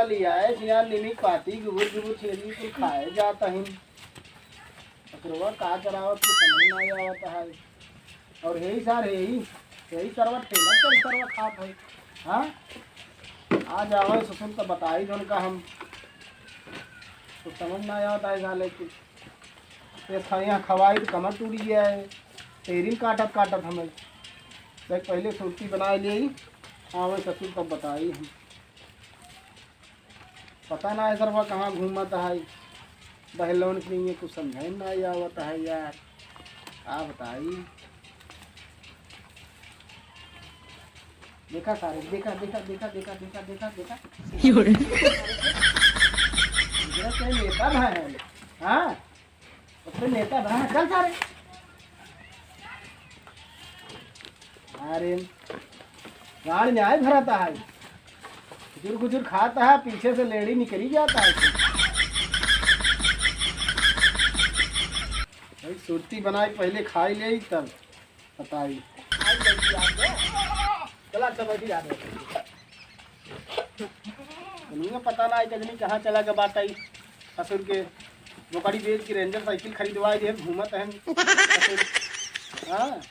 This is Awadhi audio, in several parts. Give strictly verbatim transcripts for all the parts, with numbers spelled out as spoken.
लियाए सियान निमिक पाती गुबुर गुबुर छेरी कुल खाए जात हिन। ओकरवा का करावत के समझ ना आवत है। और हेई सार हेई, हेई सरवा ठेला चल सरवा खात है। हाँ? आ जावे ससुर तो बताई जौन का हम। तो समझ ना आवत है साले कुछ। ये खा-, यहाँ खवाई तो कमर टूट गया है। तेरिन काटत काटत हमें। देख पहले सुरती बनाए ले आई, आवे ससुर तब बताई हम। पता ना है सरवा कहाँ घूमत है, बहलोन के लिए कुछ समझे ना आवत है यार, का बताई। देखा सारे, देखा, देखा, देखा। योरे। इधर कोई नेता ना है, हाँ? उसमें नेता बना है, चल सारे। अरे, गाड़ी में आए भराता है, गुजुर गुजुर खाता है, पीछे से लेड़ी निकली जाता है। भाई, सुरती बनाई, पहले खाई ले, तब बताई। चला, अच्छा, बैठी जा रहे। उन्हें पता ना है, कजनी कहाँ चला गया बात आई। ससुर के बोकड़ी बेच के रेंजर साइकिल खरीदवाए दे, घूमत हैं ससुर। हाँ,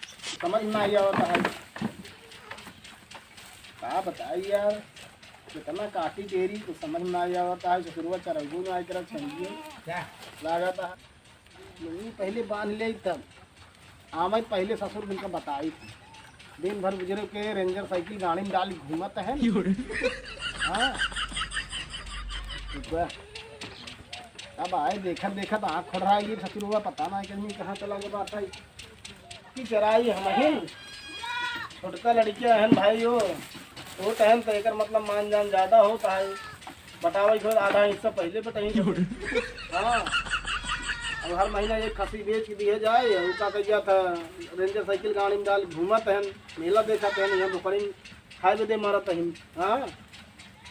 समझ में ना आवत है। का बताई यार, कितना काटी तेरी, कुछ समझ में ना आवत है। ससुरवा चरगो ना एकरा छंगिए। क्या? लागत है। नहीं, पहले बांध ले तब। आवे पहले ससुर दिन का बताई थी। दिन भर बुजुर्ग के रेंजर साइकिल गाड़ी में डाल घूमत है। हाँ। ठीक बा। अब आए देखत देखत आँख खोल रहा है, ये ससुर हुआ पता ना है कहीं कहाँ चला गया बात है। की चराई हम ही। छोटका लड़किया हन भाई हो। छोट हन तो एकर मतलब मान जान ज्यादा होता है। बटावे के बाद आधा हिस्सा पहले बटाई। हाँ। अब हर महीना एक खसी बेच के दिए जाए, उ का कह गया था, रेंजर साइकिल गाड़ी में डाल घूमत हन, मेला देखत हन, यहाँ बोकरी में खाए बदे मारत हन। हाँ।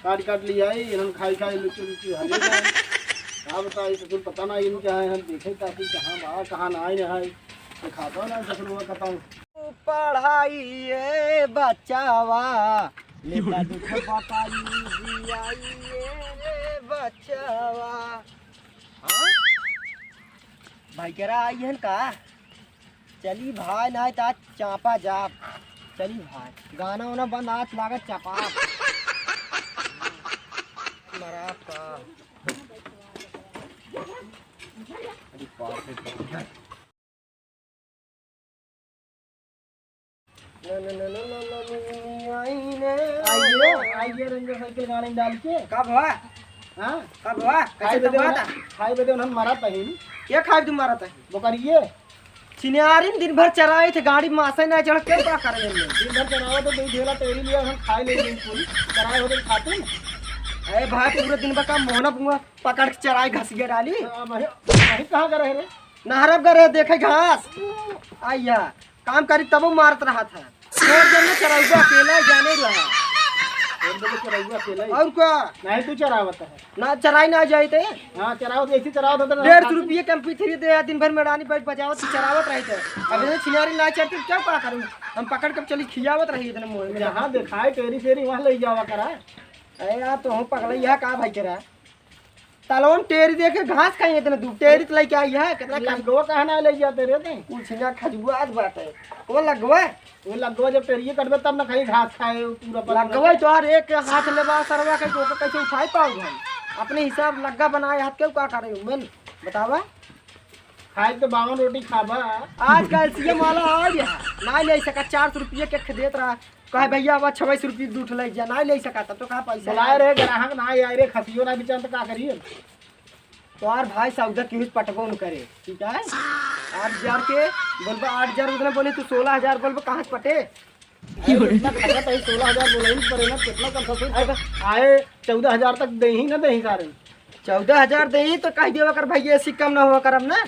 काट काट लिया है, इन्हन खाई खाई लुचि लुचि हले जाए। का बताई ससुर, पता ना इनके आए हम देखे ताकि कहाँ बा, कहाँ ना आए है। तो खाता ना ससुर वो खत्म। पढ़ाई ए बचावा, लेता दुख बताई जियाई ए बचावा। हाँ? भाई कह रहा आई हन का? चली भाई, ना तो आज चापा जाप। चली भाई, गाना वाना बंद, आज लागत चापा। मरा का। अरे बाप रे बाप। ना, ना, ना, ना, ना, ना, ना, ना, आई रे। आइए, आइए, रेंजर साइकिल गाड़ी में डाल के। का भवा? हाँ? का भवा? खाए कैसे बदे तमाता? उन्हन, खाए बदे उन्हन मारा तहीन। क्या खाए तू मारा तहीन? बोकरिए। छिनारिन दिन भर चराए थे, गाड़ी में मासे ना चढ़ के का करे हमने? दिन भर चरावा तो दो ढेला तेरी लिया, हम खाए ले दिन पूरी। चराए होते खाते हैं। अरे भाई, पूरे दिन भर का मोहना बुआ पकड़ के चराए घसिया डाली। हाँ, वही, वही कहाँ का रहे रे? नहरब गए रहे देखे घास। आइया, काम करी तबो मारत रहा था। छोड़ दे ना चरौआ अकेला ही जाने रहा। छोड़ दे ना चरौआ अकेला ही। और का? नहीं तू चरावत है। ना चराई ना जाई ते। हाँ, चरावत ऐसी चरावत होता ना। डेढ़ सौ रुपये के एम पी थ्री दे, दिन भर में रानी बैठ बजावत चरावत रहे थे। अब ये छिनारी ना चढ़ती क्या का करूँ? हम पकड़ के चली खियावत रही इतने मोह में। जहाँ दिखाए टेरी सेरी वहाँ ले जावा करा। अरे यार, तो हम पगला यह का भाई करा? तलवन टेरी देखे घास खाई इतना दूर, टेरी तो लेके आई है, कितना खाई। लगवा कहाँ ना ले जाते रे ते? कुछ ना खजुआत बात है। वो लगवा? वो लगवा जब टेरिये कटबे तब ना खाई घास खाए पूरा पर। लगवा तो यार एक हाथ लेबा सरवा के तो कैसे उठाई पाओ हम? अपने हिसाब लग्गा बनाए हाथ के का करे हो? मैंने बतावा? खाए तो बावन रोटी खाबा। आजकल सी एम वाला आ गया, ना ले सका, चार सौ रुपये के देत रहा। कहे, "भैया, अब छब्बीस रुपये दूध ले जा, ना ले सका, तब तो कहा पैसा बुलाए ना।" रहे, ग्राहक ना आए रे, खसियो ना बिचान तो का करिए? तो यार भाई, सौदा केहू से पटबो न करे, ठीक है? आठ हजार के बोलबा, आठ हजार उतना बोले, तू सोलह हजार बोलबा, कहाँ से पटे? अरे, इतना खर्चा तो सोलह हजार बोला ही पड़े ना, कितना कम ससुर अरे, आए चौदह हजार तक दे ही ना दे ही सारे। चौदह हजार दे ही तो कह दिया कर भाई, ऐसी कम ना हुआ करब ना।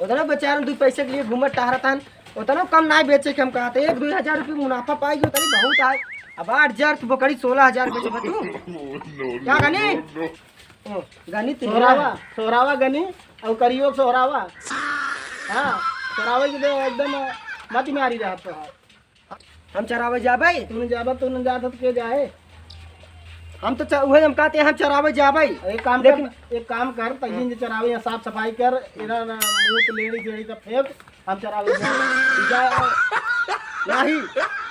उतना बेचारा दू पैसे के लिए घूमत टहरत हन, उतना कम ना बेचे के हम कहते, एक दो हजार रुपये मुनाफा पाई जो तनी बहुत आए। अब आठ हजार तो बोकरी सोलह हजार बेचबा तू। क्या गनी? ओ, गनी तेरा। सोहरावा, सोहरावा गनी, और करियो सोहरावा। हाँ, चरावे के दे एकदम मत मारी रहत तो है। हम चरावे जाबे? तूने जाबा, तूने जात हत के जाए? हम तो च-, उहे हम कहते हैं, हम चरावे जाबे। एक काम लेकिन कर, एक काम कर, तइये जे चरावे, यहाँ साफ सफाई कर, इधर ना मूत लेड़ी सेड़ी सब फेंक, हम चरावे जाबे। जा, नहीं,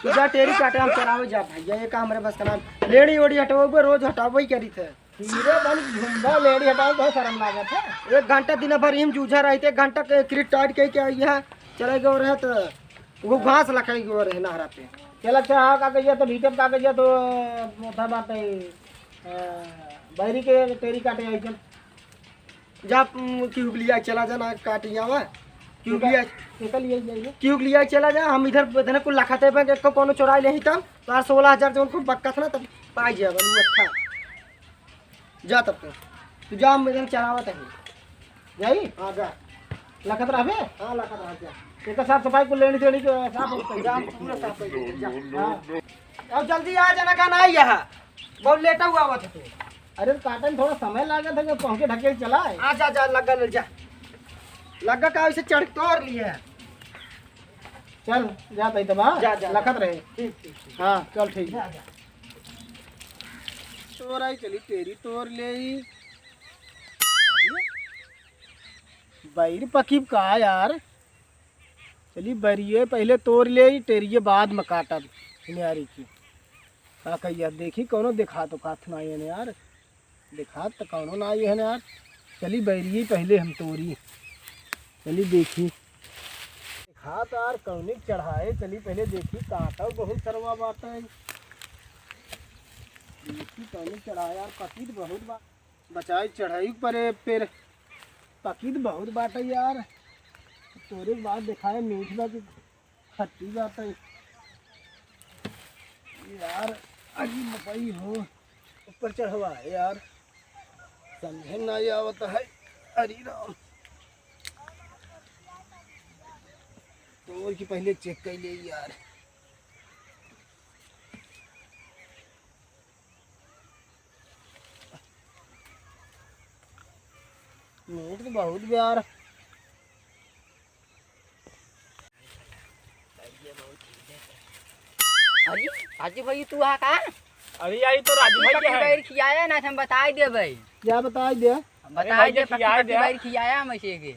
तू जा टेरी काटे, हम चरावे जा भैया, ये काम हमरे बस का नाम। लेड़ी ओड़ी हटवाबे, रोज हटाबे ही करी थे। हीरो बन घूमबा, लेड़ी हटाओ, बहुत शर्म लागत है। एक घंटा दिन भर इम जूझा रही थे, एक घंटा के क्रिट टाइट कह के आई है, चले गए रहे तो वो घास लखाई गए रहे नहरा पे। चल अच्छा, हाँ, का कहिया तो भीतर का कहिया तो मोथा बात है, अ, बैरी के टेरी काटे आई चल। जा, उम, क्यों लिया चला जाना काट आवा। क्यों लिया, निकल ये जाइए। क्यों लिया चला जा, हम इधर इतने कुल लखाते पे को कोनो चोराई नहीं तब, तो यार सोलह हजार जो उनको बक्का था ना तब पाई जाए बलू अच्छा। जा तब तो। तू जा, हम एकदम चरावत है। जाई? हाँ, जा। लखत रहबे? हाँ, लखत रह, जा। एक साफ सफाई को लेनी देनी के साफ हो गई। जा, पूरा साफ हो गई, जा। हाँ। अब जल्दी आ जाना का ना यहाँ। बहुत लेट हुआ हुआ था तू। अरे, काटन थोड़ा समय लागत है, जो पहुँचे ढकेल चला है। आ, जा, जा, लगा ले, जा। लगा का इसे चढ़ तोड़ लिए। चल, जा तई तब, हाँ? जा, जा, लखत जा। रहे। ठीक, ठीक, ठीक। हाँ, चल, ठीक। जा, जा। तोराई चली, टेरी तोर लेई। बैर पकीब का यार? चली, बैरिये पहिले तोर लेई, टेरिये बाद में काटब, न्यारी की। का कही यार, देखी कौनो देखा तो काथ ना है यार। देखात त कौनो ना आई है ना यार। चली बैरिये पहिले हम तोरी। चली देखी। देखात यार कौने के चढ़ाए, चली पहिले देखी काटो बहुत सरवा बाटे। देखी कौने के चढ़ाए यार, पकीत बहुत बा। बचाई चढ़ाई परे पेड़, पकीत बहुत बाटे यार। तोरे के बाद देखाए मीठ बा कि खट्टी बात है यार, अरे मकई हो ऊपर चढ़वा है यार, समझे ना आवत है। अरे राम, तोड़ के पहिले चेक कर ले यार। मीठ तो बहुत बा यार। अरे राजू भाई, तू आ का? अरे यार, ये तो राजू भाई के है। खियाया ना, हम बताई दे भाई। क्या बताई दे? हम अरे बताई भैया, दे, खियाई पक्की दे। भाई खियाया हम ऐसे के।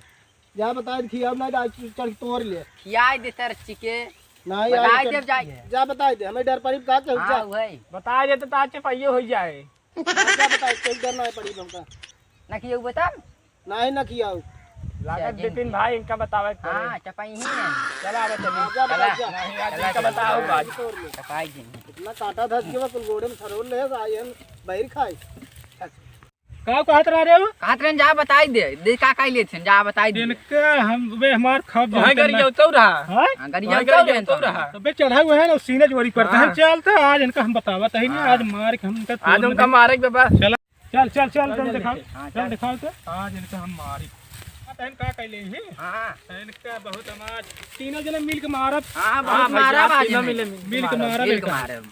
जा बताई दे, खियाब ना, आज चढ़ के तोड़ ले। खियाई दे तर चिके। नहीं, बताई आज दे, चढ़, जाए। जा बताई दे, हमें डर पड़ी का चल हाँ, जा। वही। बताई दे तो आज चपाइयो हो जाए। जा बताई, कोई डर ना पड़ी हमका। ना खियाऊ बता। नाही ना खियाऊ। लागत चल, बिपिन भाई इनका बतावे के पड़े। हाँ, चपाई ही है। चला, अब चली। हाँ, जा, चला। जा। नहीं, आज चला, इनका चला। बताओ बात। तोड़ ले। चपाई जी। इतना काटा धस के बस गोड़े में सरोल ले, आए हम बैर खाए। का कहत रह रहे हो? कहत रहन, जा बताई दे, दे का काई लेत हन, जा बताई दे। इनका हम, बे, हमार खा वहाँ जानते ना। गरिया उतौ रहा। हाँ? हाँ, गरिया वहाँ उतौ गरिया रहन उतौ तो। रहा। अबे चढ़ा हुआ है ना, सीने जोरी करता है। हाँ। चल तो आज इनका हम बतावा तही नहीं, हाँ। आज मार के हम इनका आज तोड़ उनका देंगे। मारे के बस। चला। चल, चल, चल, चल चल दिखाओ। देखे। हाँ, चल चल। दिखाओ तो। आज इनका हम मारी। आ, तहन का कैले ही? हाँ। तहन का बहुत हम आज तीनों जने मिल के मारब। हाँ, बहुत हाँ, मारा भैया, बाजी तीनों में। मिले, मिल के तीनों मारब मिल के एकदम। मारब।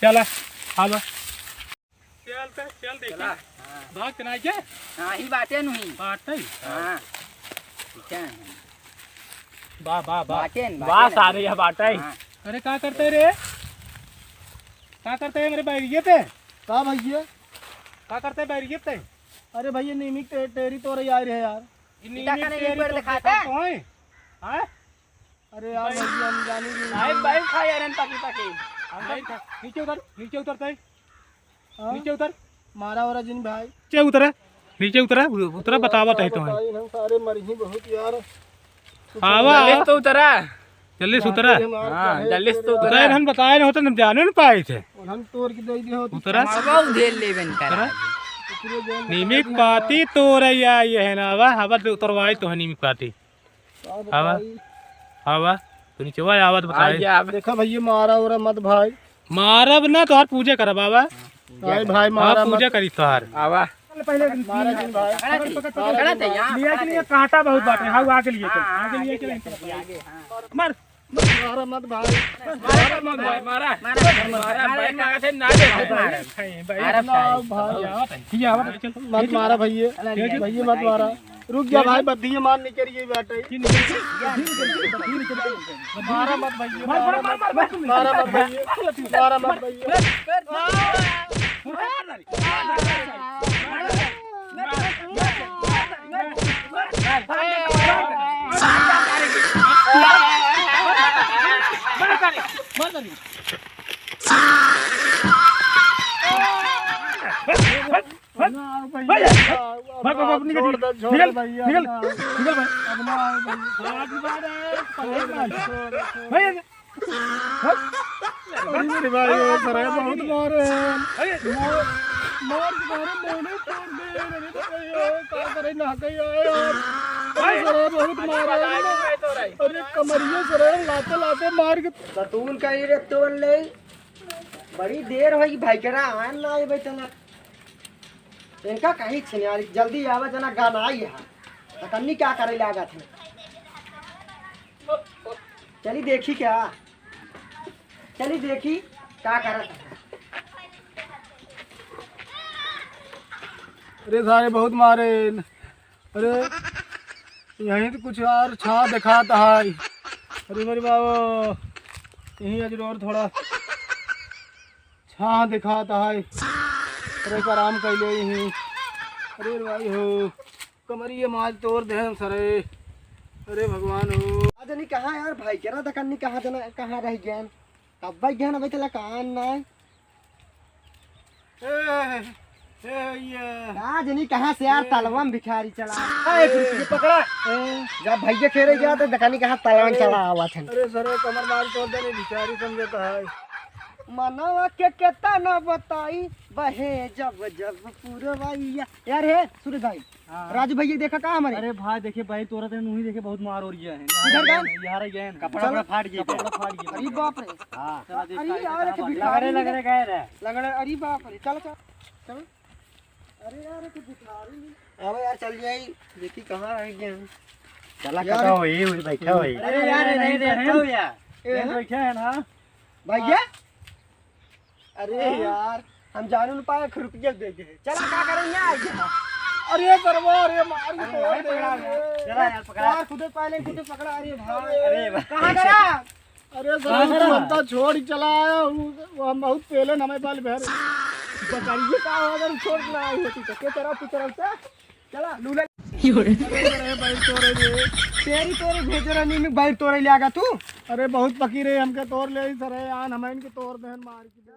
चला, आवा। चल त, चल देखी। चला। हाँ। भाग के ना आइए। हाँ, ही बाटे नहीं। बाटे? हाँ। ठीक है। वाह, वाह, वाह। बाटे न, वाह, बाटे न। सारे यह बाटे। हाँ। अरे, का करते रे? का करते हैं मेरे बैरिये पे? का भैया? का करते हैं बैरिये पे? अरे भैया, नीमी के टे-, टेरी तोरे आए रहे यार। ये इटा नीमी का नहीं टेरी ऊपर तो दिखाता? देखा तो है। हाँ? अरे यार, भाई। भैया, हम जानी नहीं। भाई, भाई, खा यार, हम ताकी, ताकी। हम भाई, भाई, खा। नीचे उतर, नीचे उतरते हैं। हाँ? नीचे उतर। मारा वारा जिन भाई। नीचे उतरा, नीचे उतरा, उ-, उतरा, अरे बतावा यार, तही तो है। बताई, हम सारे मरी ही बहुत यार। आवा, जल्दी आवा। तो उतरा। जल्दी से उतरा। हाँ, जल्दी से तो उतरा। उतरा, हम बताए न होते, हम जाने न पाए थे। और हम तोड़ के दे दिए होते। उतरा। मारवा उधेल लेबे न करा। उतरा। नीमिक पाती तोरे या ये है ना, आवा, आवा, उतरवाई तो है नीमिक पाती। का आवा, बताई? आवा, तो नीचे आवा, आवा तो बताई। आइए, आवा। देखा भैया, मारा ओरा मत भाई। मारब ना, तोहार पूजे करब, आवा। भाई, भाई, हाँ, मारा पूजा मत। करी तोहार। आवा। पहले मारा जिन भाई। पकड़, पकड़, पकड़, पकड़, पकड़, पकड़। यहाँ लिया के लिए कांटा बहुत बाटे। हाँ, आगे लिए चल, हाँ, आगे लिए आगे चल, लिए चल, आगे, हाँ। मार। मारा मत भाई। मारा मत भाई, मारा। मारा, मारा, मारा, मारा, मारा, मारा। भाई, कागज है, ना दे। मारा। भाई, भाई। मारा, ना, भाई। भाई। ये आवत है, ये आवत है, चल। मत मारा भैया। चल, चल, चल। भैया मत मारा। रुक जा भाई, बद्धिये मार निकल गई बाटे। मारा मत भैया, मार, मार, मारा मार, मत, मार, मार, मारा मत भैया, मारा मत भैया। मार, मार, मार। भाई, भाई, भाई, निकल, छोड़ दे, निकल, छोड़ दे निकल, भैया, निकल, अब ना। निकल भाई। अब ना आओ भाई। भाई, भाई, अरे मेरे भाई, ये सरे बहुत मारे हैं। मार, मार के मारे, मोने तोड़ दे, अरे तो भाई, ये का करे ना कहीं आए यार। अरे सरे बहुत मारे हैं। अरे कमरिया सरे लाते लाते मार के। सतून कहीं रे तोड़ ले। बड़ी देर होई भाई, केरा आन ना आए भाई तना। इनका कहीं छिनियारी, जल्दी आवा जना, गाना आई है। त कन्नी क्या करे लागत है? चली देखी क्या? चली देखी का करत है। अरे सारे बहुत मारे। अरे यहीं तो कुछ यार छाँह देखात है। अरे मेरे बाबा, यहीं अजरोर थोड़ा छाँह देखात है। अरे एक आराम कर ले यहीं। अरे भाई हो, कमरिया माज तोड़ देहन सरे। अरे भगवान हो। आज नहीं कहाँ यार भाई, केरा दकन्नी कहाँ जना, कहाँ रह गया? कब भाई गया ना भाई, तेला कान ना है। ए, ए, ये। का जनी कहाँ से यार, ए। तलवा में भिखारी चला। ए, एक रुपये पकड़ा। ए। जब भैया खेले गया तो दकानी कहाँ तलवा में अरे। चला आवा था। अरे सर, कमर मार तोड़ देने भिखारी समझता है। मनवा के केतना बताई, बहे जब जब पुरवैया। यार हे, सूरज भाई, हाँ। राजू भैया देखा का हमारे? अरे भाई, देखे भाई, तोरा तेरे नूही देखे बहुत मार हो रही है। इधर का? यहाँ रह गए हैं। कपड़ा चलो। पूरा फाट गया। कपड़ा फाट गया। अरे बाप रे। हाँ। चला देख अरे का यार, कहाँ एक बात। भिखारी लंगड़े, लंगड़े गए रहे। लंगड़े, अरे बाप रे, चल, चल, चल। अरे यार, एक भिखारी। अब यार चल जाई, देखी कहाँ रह गए हैं। चला यार। कटा हो, ये उस बैठा हो। अरे यार, नहीं, नहीं, नहीं, नहीं, यार। ए, ये हाँ? बैठा है ना। भैया, अरे हाँ? यार, हम जानू न पाए, एक रुपया दे दे। चला, का करें यहाँ आके? अरे सरवा, अरे मार के अरे, तोड़ दे पकड़ा, रे। चला यार, पकड़ा। यार, खुदे पाले, खुदे पकड़ा, अरे भाई। अरे भाई। कहाँ गया? अरे कहाँ सरवा, गया? तू हमका छोड़ ही चला आया, वो, वो हम बहुत पहले न हमें पाले बहरे। बताइए का हो, अगर छोड़ ना आई होती तो के तरह, तू तरह से? चला, लूला। अरे भाई, तोरे रे। तेरी तोरे भेजे रहनी में भाई तोरे ले आगा तू। अरे बहुत फकीर है, हमके तोड़ ले आई सर, आन हम इनके तोड़ देहन मार के।